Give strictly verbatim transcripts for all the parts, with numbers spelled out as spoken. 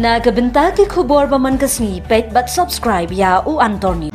Na ka bynta ki khubor ba man ka sngi, peit bad subscribe ïa U Anthony.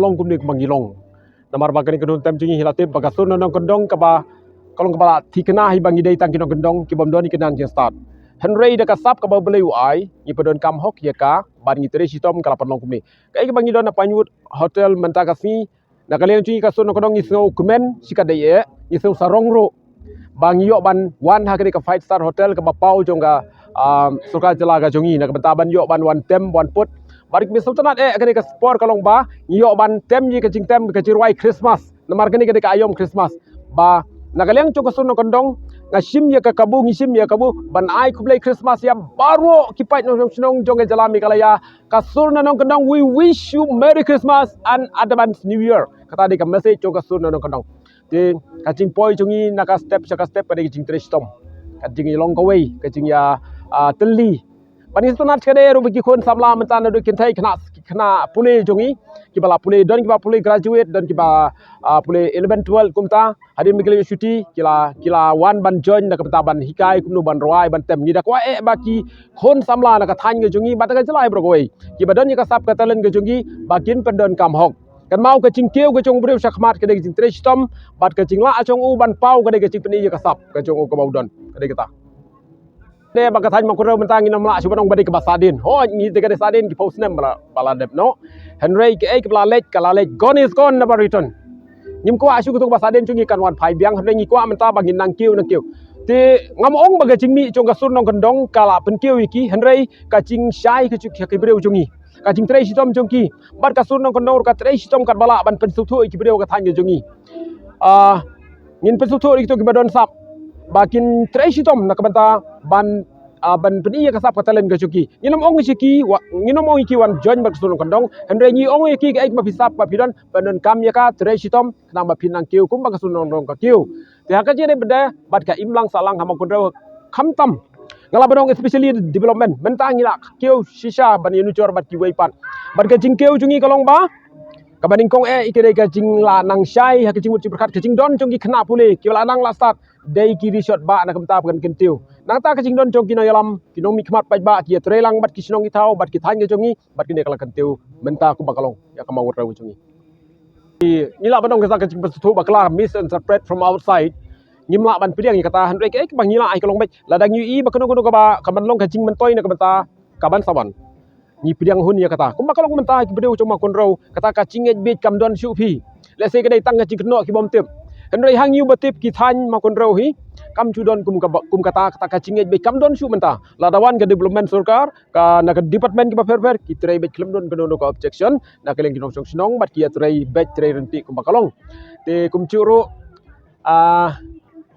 Long kumne kumba ngi long. Namar ba kane ka nongtem jong ngi hi la tip ba ka sur na nongkyndong kaba, ka long kaba la thikna hi ba ngi dei tang ki nongkyndong ki bym don ïa ki nang jingstad. Hynrei da ka sap kaba U Blei u ai, ngi pyndonkam hok ïa ka, bad ngi trei shitom ka la pynlong kumne. Kaei kaba ngi don na Pinewood Hotel mynta ka sngi, na ka liang jong ngi ka sur nongkyndong ngi sngew kmen shikatdei eh, ngi sngew sarong ruh ba ngi ïoh ban wan ha kane ka five star hotel kaba paw jong ka, um, sorkar jylla ka jong ngi, na ka bynta ban ïoh ban wan tem wan put. Bad ngi sngewtynnat eh kane ka por ka long ba ngi ïoh ban tem ïa ka jingtem ka jingrwai Christmas. Namar kane ka dei ka aïom Christmas. Ba na ka liang jong ka sur nongkyndong nga shim ïa ka kabu, ngi shim ïa ka kabu ban ai khublei Christmas ïa baroh ki paid nongshong shnong jong ka jylla Meghalaya. Ka sur na nongkyndong, we wish you Merry Christmas and Advance New Year. Kata dei ka message jong ka sur na nongkyndong. Te ka jingpoi jong ngi na ka step sha ka step ka dei ka jingtrei shitom, ka jingïalong kawei, ka jingïa, ah, tylli. Ban ngi sngewtynnat shikatdei ruh ba ki khun samla mynta naduh kynthei khynnah, khynnah pule jong ngi, kiba la pule, don kiba pule graduate, don kiba, ah, pule eleven twelve kumta. Hadien ba ki la ïoh shuti ki la, ki la wan ban join na ka bynta ban hikai kumno ban rwai ban tem. Ngi da kwah eh ba ki khun samla na ka thaiñ ka jong ngi bad na ka jylla baroh kawei kiba don ïa ka sap ka talent ka jong ngi ba kin pyndonkam hok. Kynmaw ka jingkiew ka jong u briew shakhmat ka dei ka jingtrei shitom, bad ka jinglah jong u ban paw ka dei ka jingpyni ïa ka sap ka jong u kaba u don. Ka dei kata. Te ba ka thaiñ Mawkynrew mynta ngin ym lah shuh ban ong ba dei kaba sahdien. Hooid, ngi te ka dei sahdien ki phew snem ba la, ba la dep noh. Hynrei kaei kaba la leit ka la leit, gone is gone, never return. Ngim kwah shuh kito kiba sahdien jong ngi kan wan phai biang, hynrei ngi kwah mynta ba ngin nang kiew nang kiew. Te ngam ong ba ka jingmih jong ka sur nongkyndong ka la pynkiew ïa ki, hynrei ka jingshai ka jong ki briew jong ngi, ka jingtrei shitom jong ki, bad ka sur nongkyndong ruh ka trei shitom katba lah ban pynsngewthuh ïa ki briew ka thaiñ ka jong ngi. Ah, ngin pynsngewthuh ïa kito kiba don sap ba kin trei shitom na ka bynta ban, ah, ban pyni ïa ka sap ka talent ka jong ki. Ngin ym ong ïa ki wa-, ngin ym ong ïa ki wan join bad ka sur nongkyndong, hynrei ngi ong ïa ki kaei kaba phi sap ba phi don, pyndonkam ïa ka, trei shitom khnang ba phin nang kiew kumba ka sur nongkyndong ka kiew. Te ha ka jingïadei bad, bad ka imlang sahlang ha Mawkynrew khamtam, nga lah ban ong especially development, mynta ngi la kiew shisha ban ïanujor bad kiwei pat. Bad ka jingkiew jong ngi ka long ba kaba nyngkong eh, ïa ka dei ka jinglah nang shai ha ka jingmut jingpyrkhat, ka jingdon jong ki khynnah pule kiba la nang la stad, dei ki rishot ba na ka bynta ba kan kyntiew. Nangta ka jingdon jong ki nongïalam, ki nongmihkhmat paidbah, ki ïatreilang bad ki shnong ki thaw bad ki thaiñ ka jong ngi, bad kine ka la kyntiew mynta kumba ka long ïa ka Mawkynrew jong ngi. Ngi lah ban ong ka jingpynsngewthuh bakla, misinterpret from outside. Ngim lah ban pdiang ïa kata, hynrei kaei kaba ngi lah ïa ka long beit, lada ngi ïohi ba kano kano kaba, ka ban long ka jingmyntoi na ka bynta ka ban sa wan. ngi pdiang hun ïa kata. Kumba ka long mynta ki briew jong Mawkynrew, kata ka jingngeit beit kam don shuh phi. Lehse ka dei tang ka jingkynnoh ki bym tip. Hynrei ha ngi ba tip ki thaiñ Mawkynrew hi, kam ju don kum ka ba, kum kata, kata ka jingngeit beit kam don shuh mynta. Lada wan ka development sorkar, ka na ka department kiba pher pher, ki trei beit, khlem don kano kano ka objection na ka liang ki nongshong shnong, bad ki ïatrei beit, trei ryntih kumba ka long. Te kumjuh ruh, ah,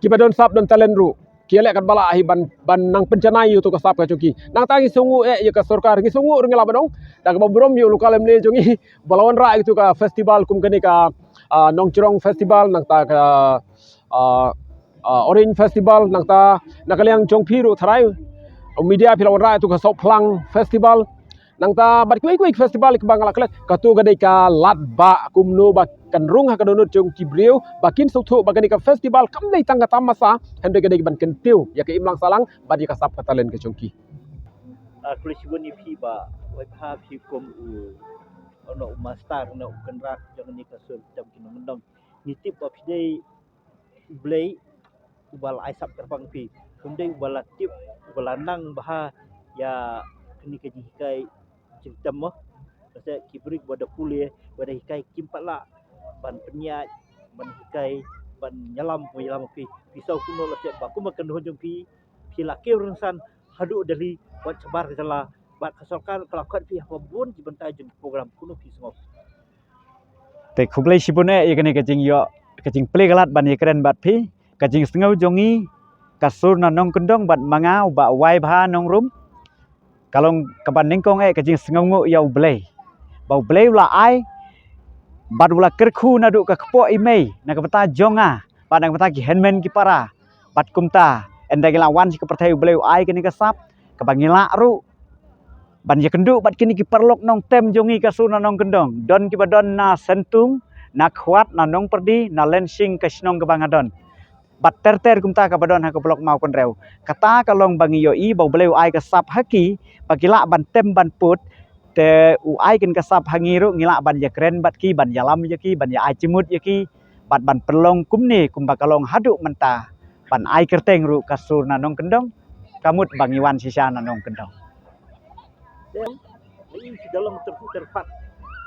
kiba don sap don talent ruh, ki ïaleh katba lah hi ban, ban nang pynjanai ïa uto ka sap ka jong ki. Nangta ngi sngewnguh eh ïa ka sorkar, ngi sngewnguh ruh ngi lah ban ong, da kaba burom ïa u local M L A jong ngi ba la wanrah ïa uto ka festival kum kane ka, ah, Nongjrong Festival, nangta ka, ah, ah, Orange Festival, nangta na ka liang jong phi ruh tharai, u media, phi la wanrah ïa uto ka Sohphlang Festival. Nangta bad kiwei kiwei ki festival kiba nga la klet, kato ka dei ka lad ba kumno ba kan rung ha ka dohnud jong ki briew ba kin sngewthuh ba kane ka festival kam dei tang ka tamasa, hynrei ka dei ban kyntiew ïa ka imlang sahlang bad ïa ka sap ka talent ka jong ki. Ah, khublei shibun ïa phi Bah, wei bha phi kum u, u master, u kynrad jong kane ka sur jam ki nongkyndong. Ngi tip ba phi dei U Blei uba la ai sap kyrpang phi. Kum dei uba la tip, uba la nang bha ïa kane ka jinghikai jingtem mo. Ka se ki briew ba da pule, ba da hikai kim pat lah ban pynïaid, ban hikai, ban ïalam, ban ïalam phi. Phi saw kumno la se ba kum ka nongkyndong jong phi, phi la kiew rynsan haduh Delhi, wat shabar ka jylla, bad ka sorkar ka la khot phi ha bun ki bynta jong program, kumno phi sngew? Te khublei shibun eh ïa kane ka jingïoh, ka jingplie ka lad ban ïakren bad phi. Ka jingsngew jong ngi, ka sur na Nongkyndong bad ma nga u Bah Waibha Nongrum, ka long kaba nyngkong eh ka jingsngewnguh ïa U Blei, ba U Blei u la ai bad u la kyrkhu naduh ka kpoh i mei na ka bynta jong nga bad na ka bynta ki hynmen ki para. Bad kumta, ynda ngi la wan sha ka pyrthei, U Blei u ai kane ka sap kaba ngi lah ruh ban ïakynduh bad kine ki paralok nongtem jong ngi ka sur na Nongkyndong. Don kiba don na Sentung, na Khwat, na Nongpyrdi, na Lynshing ka shnong kaba nga don, bad ter ter kumta kaba don ha ka block Mawkynrew. Kata ka long ba ngi ïohi ba U Blei u ai ka sap ha ki ba ki lah ban tem ban put. Te u ai kane ka sap ha ngi ruh, ngi lah ban ïakren bad ki, ban ïalam ïa ki, ban ïa ai jingmut ïa ki, bad ban pynlong kumne kumba ka long haduh mynta, ban ai kyrteng ruh ka sur na Nongkyndong, ka mut ba ngi wan shisha na Nongkyndong. Dei, dei shi da long tyrphu tyrpat.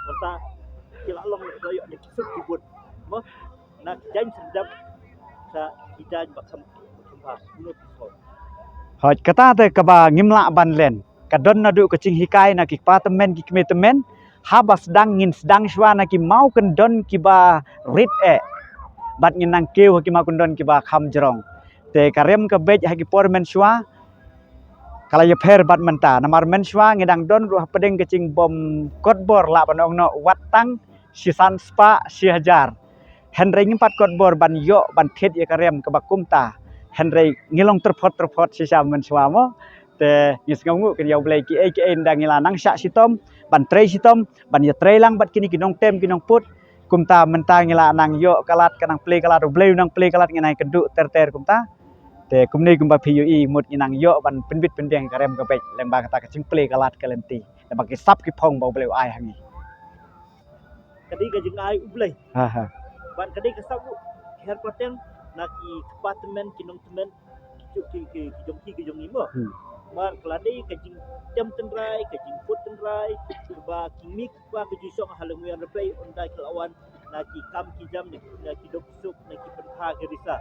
Mynta ki la long, la ïoh ne ki suk ki but. Mo, na ki jaiñ syndap sa ki jaiñ ba kham, ba kham bha. Kumno phi sngew? Hooid, kata te kaba ngim lah ban len. Ka don naduh ka jinghikai na ki kpa tymmen, ki kmie tymmen, haba sdang ngin sdang shuwa na ki mawkyndon kiba rit eh, bad ngin nang kiew ha ki mawkyndon kiba kham jrong. Te ka rem ka beit ha ki por mynshuwa ka la ïapher bad mynta, namar mynshuwa ngi dang don ruh hapdeng ka jingbym kot bor, lah ban ong noh, wat tang shi san spah shi hajar. Hynrei ngim pat kot bor ban ïoh ban thied ïa ka rem kaba kumta. Hynrei ngi long tyrphot tyrphot shisha mynshuwa mo. Te ngi sngewnguh kyrpad ïa U Blei, kiei kiei ynda ngi la nang shah shitom, ban trei shitom, ban ïatrei lang bad kine ki nongtem ki nongput. Kumta mynta ngi la nang ïoh ka lad, ka nang plie ka lad, U Blei u nang plie ka lad, ngi nang ïakynduh ter ter kumta. Te kumne kumba phi ïohi, mut ngi nang ïoh ban pynbit pynbiang ka rem ka beit lyngba kata ka jingplie ka lad ka lynti. Namar ki sap ki phong ba U Blei u ai ha ngi. Ka dei ka jingai U Blei. Ha, ha. Bad ka dei ka sap ruh, hiar pateng na ki kpa tymmen, ki nongtymmen, ki, ki, ki, ki jong ki, ki jong ngi mo. Hmm. Namar ka la dei ka jingtem tynrai, ka jingput tynrai, ba ki mih ki pa, ka jingshong ha lyngngoh riewblei, ynda ki la wan na ki kam ki jam, na ki, na ki duk suk, na ki pynbha ki risa.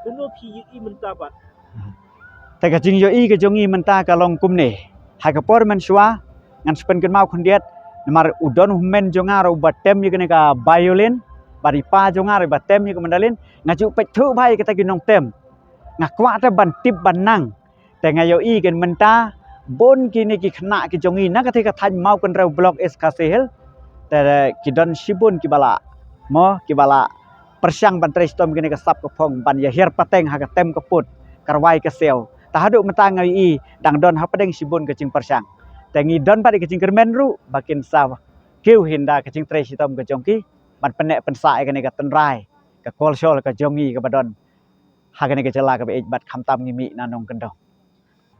Kumno phi ïohi mynta pat? Te ka jingïohi ka jong ngi mynta ka long kumne. Ha ka por mynshuwa ngan sa pynkynmaw khyndiat, namar u don u hynmen jong nga ruh uba tem ïa kane ka violin, bad i pa jong nga ruh uba tem ïa ka mandolin, nga ju peit thuh bha ïa kita ki nongtem. Nga kwah te ban tip ban nang. Te nga ïohi kan mynta bun kine ki khynnah ki jong ngi na kata ka thaiñ Mawkynrew Block East Khasi Hills. Te ki don shibun kiba la, mo, kiba la pyrshang ban trei shitom kine ka sap ka phong, ban ïa hiar pateng ha ka tem ka put, ka rwai ka siaw. Te haduh mynta nga ïohi dang don hapdeng shibun ka jingpyrshang. Te ngi don pat ïa ka jingkyrmen ruh ba kin sa kiew hi ynda ka jingtrei shitom ka jong ki, ban pynneh pynsah ïa kane ka tynrai, ka kolshor ka jong ngi kaba don ha kane ka jylla kaba ïeit bad khamtam ngi mih na Nongkyndong.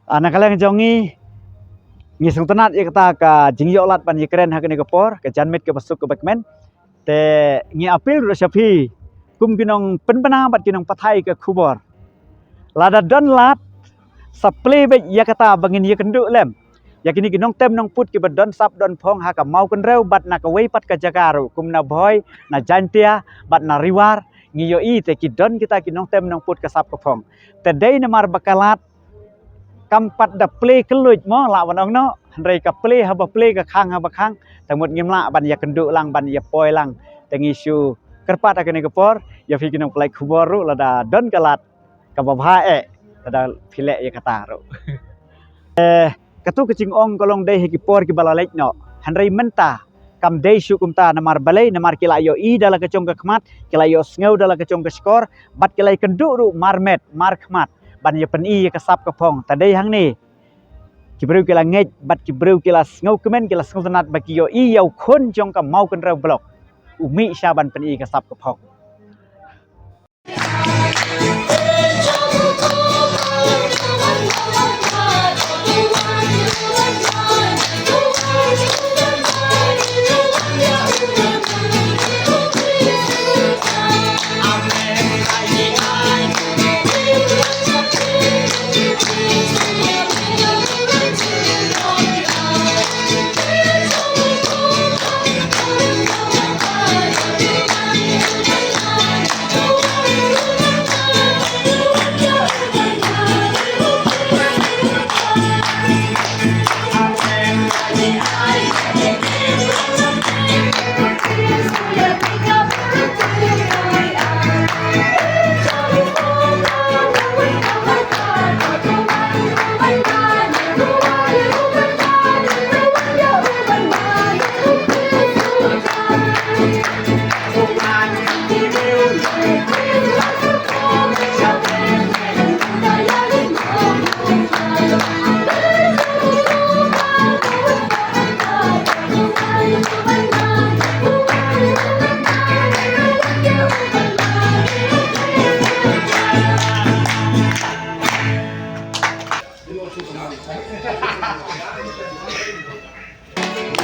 Ah, na ka liang jong ngi, ngi sngewtynnat ïa kata ka jingïoh lad ban ïakren ha kane ka por, ka janmiet kaba suk kaba kmen. Te ngi appeal ruh sha phi kum ki nongpynbna bad ki nongpathai ka khubor, lada don lad, sa plie beit ïa kata ba ngin ïakynduh lem. Ïa kine ki nongtem nongput kiba don sap don phong ha ka Mawkynrew bad na kawei pat ka jaka ruh, kum na Bhoi, na Jaintia bad na Riwar, ngi ïohi te ki don kita ki nongtem nongput ka sap ka phong. Te dei namar ba ka lad kam pat da plie kylluid mo, lah ban ong noh, hynrei ka plie haba plie, ka khang haba khang, te mut ngim lah ban ïakynduh lang, ban ïapoi lang. Te ngi shu kyrpad ha kane ka por ïa phi ki nongpynlait khubor ruh, lada don ka lad kaba bha eh, lada phi leh ïa kata ruh. Eh, katu ka jingong ka long dei ha ki por kiba la leit noh. Hynrei mynta kam dei shuh kumta, namar balei, namar ki la ïohi da la ka jong ka khmat, ki la ïohsngew da la ka jong ka shkor, bad ki la ïakynduh ruh marmet markhmat ban ïapyni ïa ka sap ka phong. Te dei hangne ki briew ki la ngeit bad ki briew ki la sngewkmen, ki la sngewtynnat ba ki ïohi ïa u khun jong ka Mawkynrew Block, u mih sha ban pyni ka sap ka phong.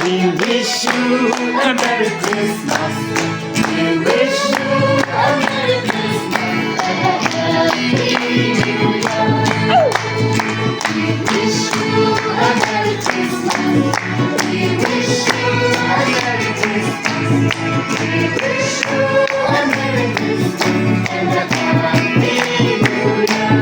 We wish you a Merry Christmas. We wish you a Merry Christmas and a Happy New Year. We wish you a Merry Christmas. We wish you a Merry Christmas. We wish you a Merry Christmas and a Happy New Year.